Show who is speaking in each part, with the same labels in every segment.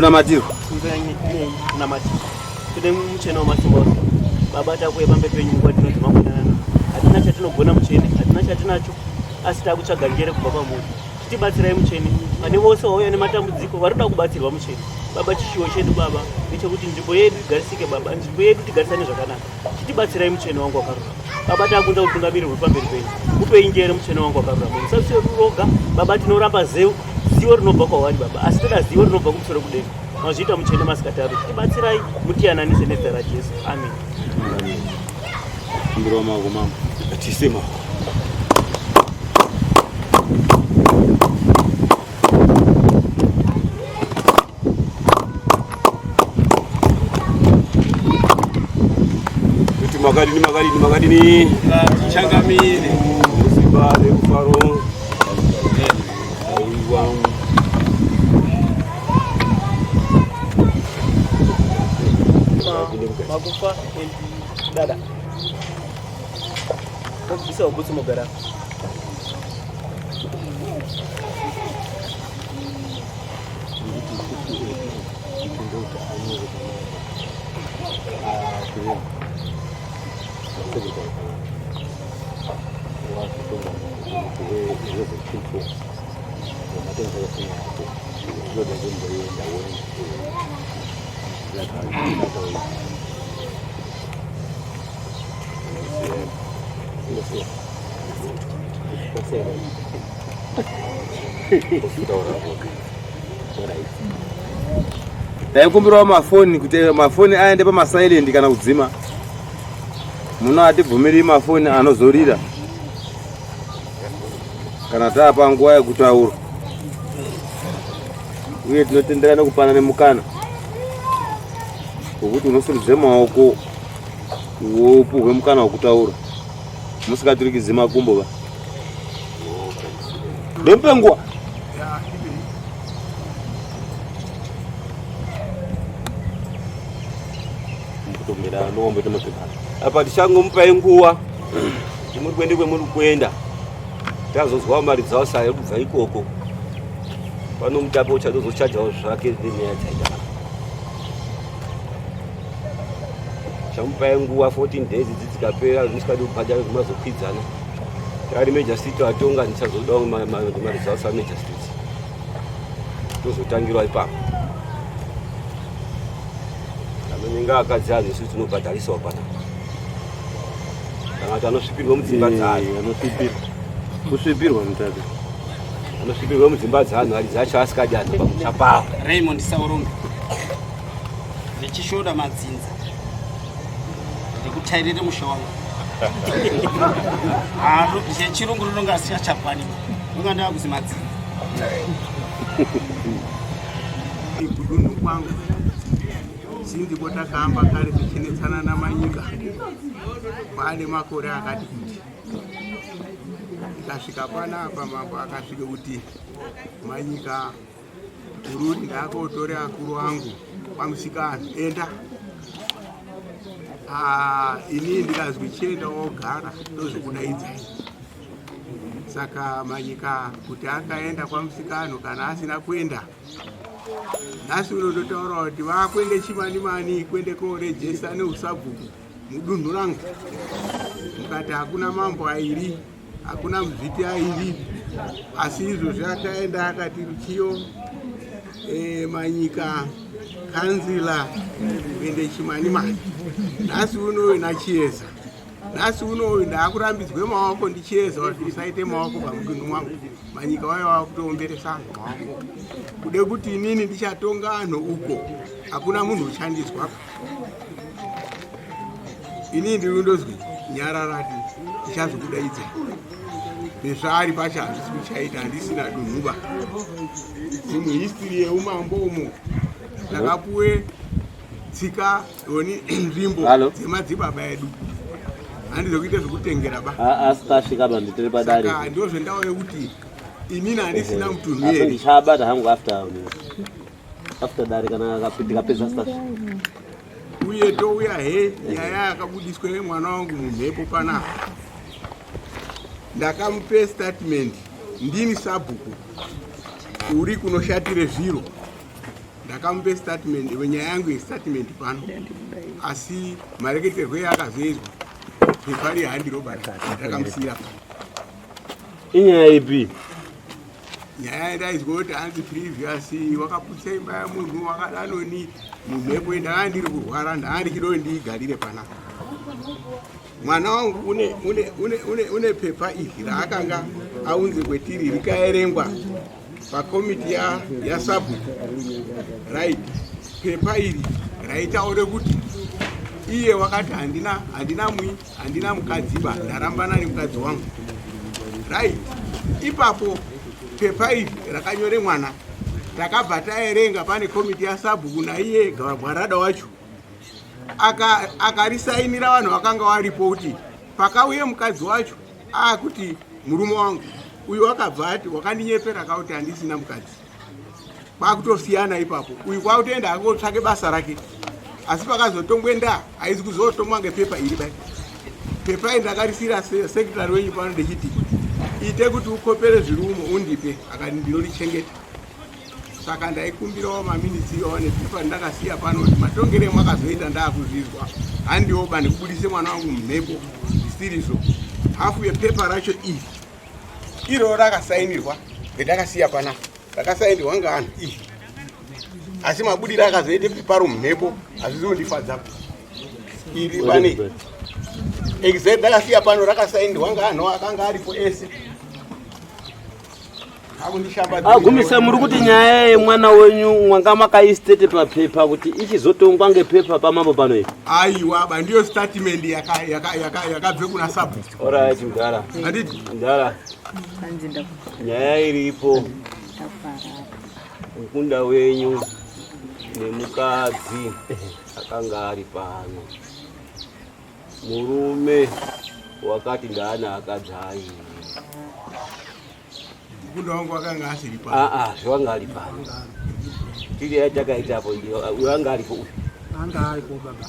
Speaker 1: Kunamatirwa.
Speaker 2: Kunamatirwa. Tine muchena wamasimba ose. Baba takuye pambe penyu nguva dino dzemangwanana. Hatina chatinogona muchene, hatina chatinacho asi takutsvaga njere kubva kwamuri. Tibatsirai muchene. Pane vose vauya nematambudziko vari kuda kubatsirwa muchene. Baba chishuwo chedu baba ndechekuti nzvimbo yedu igarisike baba, nzvimbo yedu tigarisane zvakanaka. Chitibatsirai muchene wangu wakarurama. Baba takunza utungamiri huri pamberi penyu. Mupei njere muchene wangu wakarurama. Musasiye ruroga baba tinoramba zeu zivo rinobva kwavari baba asi toda zivo rinobva kumusoro kudenga. Mazviita muchene masikati ano. Chitibatsirai mutiyananise nezita raJesu. Amen.
Speaker 1: Kumbirwa maoko mambo.
Speaker 3: Tise maoko. Kuti makadini makadini makadini.
Speaker 4: Changamire.
Speaker 3: Simba nemufaro. Aiwa.
Speaker 2: Makufa and dada. Mobvisa ubutsi mogara.
Speaker 1: Ndaikumbirawo mafoni kuti mafoni aende pamasilent kana kudzima. Muno hatibvumiri mafoni anozorira kana taapa nguva yekutaura, uye tinotendera nekupana nemukana wekuti unosimudze maoko wopuhwe mukana wekutaura musikaturikidzi makumbo va ndomupe nguva.
Speaker 3: Apa tichangomupai nguva kuti muri kuende kwemuri kuenda tazozwawo mari dzawo saye kubva ikoko pano mutape uchazozochajawo zvake nenyaya dzaita chamupai nguva 14 days idzi dzikapera musikadi kubhadhara zvimazokwidzana ari major city atonga ndichazodawo mari dzawo samajor city tozotangirwa ipapo anonyenga akadzi anhu isu tinobhadharisawo pana kana kuti anosvipirwa mudzimba dzaanhu
Speaker 1: anosvipirwa kusvipirwa mutape
Speaker 3: anosvipirwa mudzimba dzaanhu aridzi acho asikadi anhu pamusha pawo
Speaker 4: Raymond Saurombe ndichishoda madzinza ndikutairire musha wangu chechirungu rinonga asingachakwaniki ndonga ndava kuzi madzinza
Speaker 5: Kudunhu kwangu sindiko takahamba kare tichinetsana namanyika kwaane makore akati kuti tikasvika panapa mambo akasvika kuti manyika ururi ndaakotore akuru angu kwamusikana enda. Ah, ini ndikazwi chienda wogara ndozokudaidzai. Saka manyika kuti akaenda kwamusikano kana asina kuenda nhasi uno ndotaura kuti vakuende chimanimani kuende korejesa neusabhuku mudunhu rangu mukati hakuna mambo airi hakuna muzviti airi asi izvozvi akaenda akati ruchiyo e, manyika kanzila kuende chimanimani nhasi uno nachieza nhasi uno ndaakurambidzwe maoko ndichieza kuti usaite maoko pamudunhu mwangu manyika wayo wakutoomberesa anhu maoko kude kuti inini ndichatonga anhu uko hakuna munhu uchandizwa inini ndiri kundozwi nyararati ndichazokudaidza nezvaari pacho hazvisi kuchaita handisina dunhuba muhistory yeumambo umo takapuwe tsika oni nzvimbo dzemadzibaba edu handizokuita zvekutengera ba
Speaker 1: asi tasvika ba nditiri padare
Speaker 5: saka ndozvendawo yekuti inini handisina mutunhu here
Speaker 1: ndichabata hangu after after dare kana ndikapedza stasvika
Speaker 5: uye touya he nyaya yakabudiswa mwana wangu mumhepo panapa ndakamupe statement ndini sabhuku uri kunoshatire zviro. Ndakamupe statement nyaya yangu yestatement pano, asi mareketerwo yaakazoizwa pepa rihandiro bata rakamusiyira pano.
Speaker 1: Inyaya ipi?
Speaker 5: Nyaya yandaizwa kuti hanzi previous wakaputsa imba yemunhu wakadanoni mumhepo. Ndanga ndiri kurwara, ndanga ndichidoi ndiigarire panapa. Mwana wangu une, une, une, une, une pepa iri raakanga aunze kwetiri rikaerengwa pakomiti yasabhuku ya, right. Pepa iri raitaure kuti iye wakati handina handina mui handina mukadzi ba, ndarambana nemukadzi wangu, right. Ipapo pepa iri rakanyore mwana, takabva taerenga pane komiti yasabhuku naiye Gwarada wacho akarisainira aka vanhu vakanga varipo kuti pakauye mukadzi wacho akuti murume wangu uyu wakabva ati wakandinyepera kauti handisina mukadzi. Kwakutosiyana ipapo, uyu kwakutoenda akotsvake basa rake, asi pakazotongwenda haizi kuzotongwa ngepepa iri bai. Pepa iri ndakarisira sekretary wenyu pano ndichiti ite kuti ukopere zviri umo undipe, akati ndinorichengeta. Saka ndaikumbirawo maminitsi iwawo nepepa ndakasiya pano kuti matongere mwakazoita ndaakuzvizwa handioba nekubudise mwana wangu mumhepo zvisirizo. Hafu yepepa racho iri iro rakasainirwa rendakasiya panapa, rakasainirwa ngaanhu iri, asi mabudiro akazoita pepa romumhepo hazvizi kundifadza. Iri pane exact ndakasiya pano rakasainirwa ngaanhu akanga aripo ese.
Speaker 1: Agumisa, muri kuti nyaya yemwana wenyu mwanga makaistate papepa kuti ichizotongwa ngepepa pamambo pano iyi?
Speaker 5: Aiwa ba, ndiyo statement yakabve kuna sabhuku.
Speaker 3: Alright, mdara.
Speaker 5: Handiti?
Speaker 3: Mdara, nyaya iripo, mukunda wenyu nemukadzi akanga ari pano, murume wakati ndaana akadzi airi.
Speaker 5: Mukunda wangu akanga asiri pano.
Speaker 3: Aa, zvewanga ari pano tiri yatakaitapo, uyo anga aripo uyu.
Speaker 4: Anga aripo baba.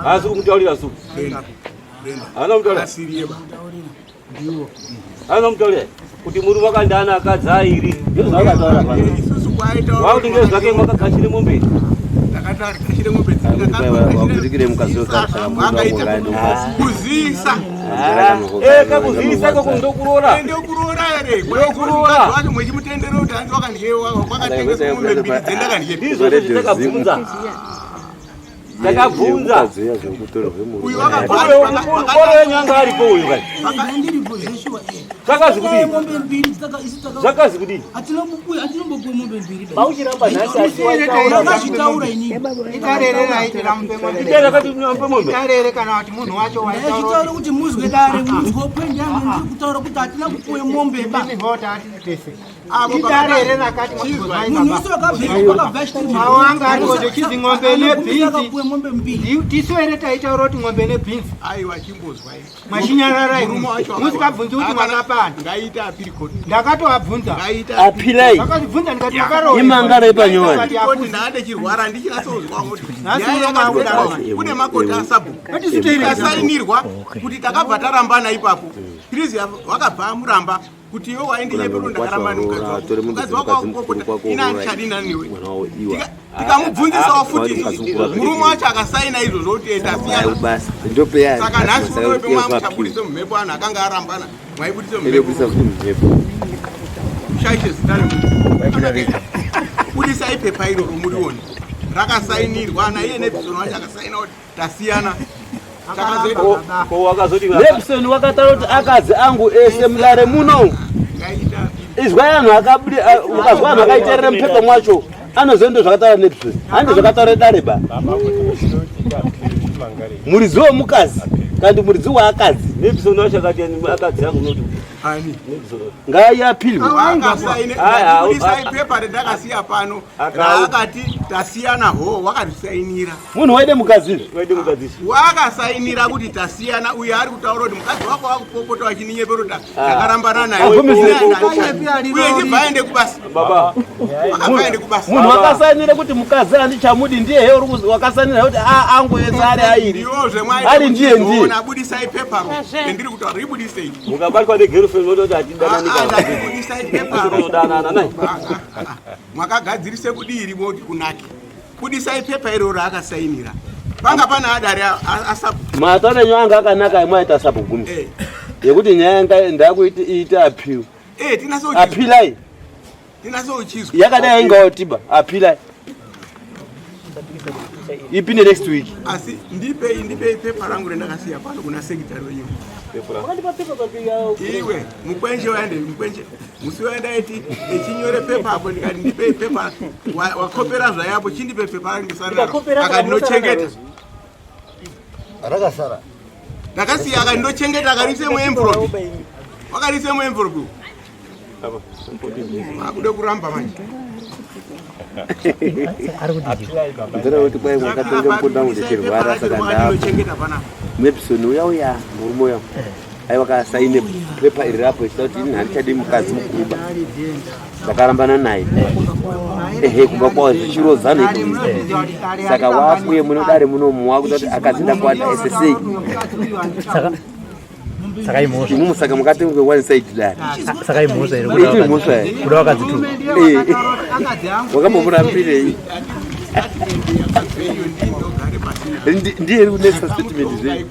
Speaker 3: Haasi kumutaurira su?
Speaker 5: Brenda, Brenda.
Speaker 3: Haana kumutaurira?
Speaker 5: Asiriye ba.
Speaker 4: Ndiwo.
Speaker 3: Haana kumutaurira kuti murume wakandaana akadzi airi?
Speaker 1: Ndozvaakataura pano.
Speaker 5: Isusu kwaita
Speaker 3: Wakuti ngezvake mwakagashire mombe.
Speaker 5: Takatagashire mombe.
Speaker 1: Wakutikire mukadzi wekare,
Speaker 5: Wakaita kuzisa.
Speaker 3: Kakuzivisa koko ndokuroora.
Speaker 5: Ndokuroora here?
Speaker 3: Ndokuroora.
Speaker 5: Wacho mwechimutendera kuti hanzi wakandye kwakatengesa mombe mbiri dzendakandye.
Speaker 3: Ndizvo zvatakabvunza, takabvunza.
Speaker 5: Uyu
Speaker 3: Mukoro wenyu anga aripo uyu kai.
Speaker 6: Ndiripo zveshuwa.
Speaker 3: Zvakazi kudii?
Speaker 6: Mombe mbiri isu
Speaker 3: Zvakazi kudii?
Speaker 6: Hatinombopuwe mombe mbiri.
Speaker 2: Pauchiramba nhasi, asi waitaura.
Speaker 6: Ndakazvitaura inini.
Speaker 7: Itarere raitira mupe mombe.
Speaker 3: Itera kati mupe mombe.
Speaker 7: Itarere kana kuti munhu wacho waitaura.
Speaker 6: Ndaichitaura kuti muzwe dare, muzwe pwendi yangu, ndiri kutaura kuti hatina kupuwe mombe ba.
Speaker 7: Vota tese. Itarere rakati
Speaker 6: Munhu wese wakabva achiti
Speaker 7: Awo anga ariko zvechizi ng'ombe nebhinzi.
Speaker 6: Akapuwe mombe mbiri.
Speaker 7: Tisu here taitaura kuti ng'ombe nebhinzi?
Speaker 5: Aiwa, chimbozwai.
Speaker 7: Machinyararai.
Speaker 5: Murume wacho
Speaker 7: Musikabvunzi kuti mwakapana.
Speaker 5: Ngaita apiri koti.
Speaker 7: Ndakatoabvunza.
Speaker 5: Ngaita
Speaker 1: Apilai.
Speaker 7: Vakazibvunza ndikati makaroora.
Speaker 1: Imangara ipanyowani.
Speaker 7: Vakati
Speaker 5: koti
Speaker 7: hakuzi.
Speaker 5: ndaade chirwara ndichinyatsozwa kuti
Speaker 7: Nhasi
Speaker 5: nyaya
Speaker 7: uno
Speaker 5: yakadaro
Speaker 7: makuda.
Speaker 5: kune makoti asabhuku
Speaker 7: Ngatisu teerera.
Speaker 5: ikasainirwa kuti takabva tarambana ipapo. Pirizi wakabva amuramba kuti iwe waindinyepero, ndakaramba nemukadzi wako, mukadzi wako wakupopota, ina handichadina newe. Tikamubvunzisawo futi, murume wacho akasaina izvozvo kuti tasiyana.
Speaker 1: Basa ndopeya.
Speaker 5: Saka nhasi unope mwamuchabudise mumhepo anhu akanga arambana, mwaibudise mumhepo. Shaishe zita remunhu, budisai pepa iroro murione rakasainirwa naiye Nebison wacho akasaina kuti tasiyana. Takazoita
Speaker 3: Ko wakazoti
Speaker 1: Nepson wakataura kuti akadzi angu ese mudare muno.
Speaker 5: Ngaita
Speaker 1: Izwai anhu akabudi, ukazwa anhu akaiterera mupepa mwacho anozondo zvakataura Nepson handi zvakataura dare ba. Muridzi wemukadzi kandi muridzi waakadzi.
Speaker 3: Nebison wacho akati akadzi angu noti
Speaker 5: ani?
Speaker 3: Nebison.
Speaker 1: Ngaiapilwe.
Speaker 3: Aya,
Speaker 5: Budisai pepa rendakasiya pano raakati tasiyana ho, wakarisainira.
Speaker 1: Munhu waide mukadzi izvi.
Speaker 3: Waide mukadzi.
Speaker 5: Wakasainira kuti tasiyana. Uyo ari kutaura kuti mukadzi wako wakupopota wachininyeperota takarambana naye.
Speaker 1: Agumisire.
Speaker 5: Uye chibva aende kubasa.
Speaker 3: Baba.
Speaker 5: Wakabva aende kubasa.
Speaker 1: Munhu wakasainira kuti mukadzi handichamudi ndiye he wakasignira kuti angu ese ari airi.
Speaker 5: Ndiwozve.
Speaker 1: Ari ndiye ndiye.
Speaker 5: Mwaona, budisai peparo rendiri kutaura, ribudisei.
Speaker 3: Mukabatwa negero. Munofanira kutoti hatidanani
Speaker 5: Ah, ah, ndakubudisai pepa.
Speaker 3: Kudanana nai.
Speaker 5: Ah, ah, ah. Mwakagadzirise kudii rimoti kunake. Budisai pepa iro raakasainira. Panga pana adare asabu.
Speaker 1: Matano enyu anga akanaka imwe aita sabhugumi.
Speaker 5: Eh.
Speaker 1: Yekuti nyaya yanga ndakuita appeal.
Speaker 5: Eh, tinaso
Speaker 1: Appealai.
Speaker 5: Tinaso uchizwa.
Speaker 1: Yakadai ingaotiba. Appealai. Ipinde next week.
Speaker 5: Asi ndipei ndipei pepa rangu rendakasiya pano kuna secretary wenyu.
Speaker 2: Wakandipa pepa papi ya
Speaker 5: Iwe mukwenje waende mukwenje. Musi waendaiti echinyore pepa apo ndikati ndipei pepa wakopera zvayapo chindipe pepa rangu ndisara.
Speaker 2: Ndikakopera
Speaker 5: Akati ndochengeta.
Speaker 8: Rakasara.
Speaker 5: Ndakasiya akati ndochengeta akarise muenvelope. Wakarise muenvelope. Makude kuramba manje.
Speaker 1: Ndinoda kuti kwai mwakatonge mukunda wangu ndichirwara saka ndapo.
Speaker 5: Ndinochengeta panapa.
Speaker 1: Mepson uya uya murume uya aiwa kasaine pepa iri rapo ichida kuti ini handichadi mukadzi mukuba ndakarambana naye ehe kumba kwawo zvichirodzana ikuizi saka wakuye munodare munomu wakuda kuti akadzi ndakwata ssei
Speaker 9: Saka imhosva.
Speaker 1: Imwe saka mukatenge one side dare.
Speaker 9: Saka imhosva here
Speaker 1: Iti imhosva here?
Speaker 9: kuda vakadzi two.
Speaker 1: Eh. Wakambomurambirei? Ndiye iri kunetsa statement zve.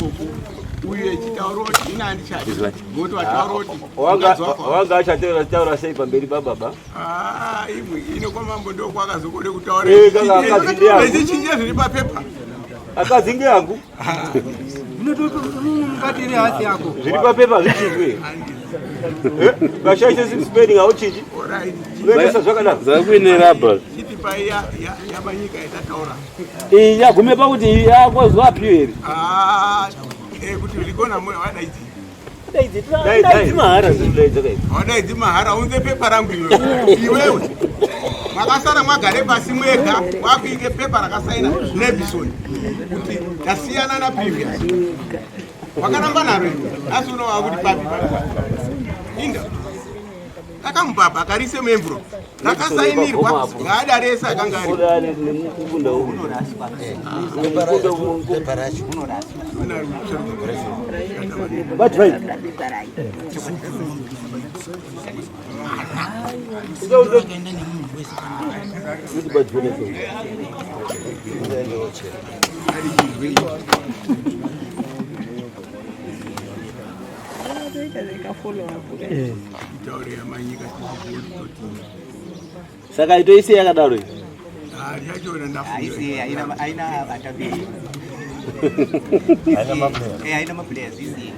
Speaker 5: Uyu echitaura kuti ini handichadi.
Speaker 1: Izwa.
Speaker 5: Ngoti wataura kuti
Speaker 3: Wanga
Speaker 5: mukadzi wako
Speaker 3: wanga achataura sei pamberi pababa?
Speaker 5: Ah, imwe ino kwamambo ndokwakazokode kutaura.
Speaker 3: Eh, kaka akadzi ndeyangu.
Speaker 5: Echichinja zviri papepa.
Speaker 3: Akadzi ngeyangu.
Speaker 7: Mukatiri hasi yako.
Speaker 3: Zviri papepa zvichinjwe. Eh, ukashaisha spelling hauchinji. Unoendesa zvakadaro.
Speaker 1: Zvakuine rubber.
Speaker 5: Chitipa yamanyika yatataura.
Speaker 1: Iyi yagume pakuti yakozwa appeal here.
Speaker 5: Ah, eh, kuti ulikona moyo wadaidzi.
Speaker 3: Dai dai mahara zvinodaidza kai.
Speaker 5: Wadaidzi mahara unze pepa rangu iwewe. Iwewe. Makasara mwagare pasi mwega wakuite pepa rakasaina Nebison kuti tasiyana na previous. Wakaramba naro iwe. Asi unowa kuti papi papi. papi. Inda. Takamupapa akarise muenvelope. Rakasainirwa ngaadare ese akanga ari.
Speaker 3: Oda nemukunda uyu.
Speaker 8: Pepa racho.
Speaker 1: But right.
Speaker 5: Mitauro yamanyika toti.
Speaker 1: Saka itoise yakadaro iyi.
Speaker 5: Ah, ndichachiona ndafunga.
Speaker 7: Haisi haina haina vatambi.
Speaker 8: Haina maplayers.
Speaker 7: Eh, haina maplayers isi.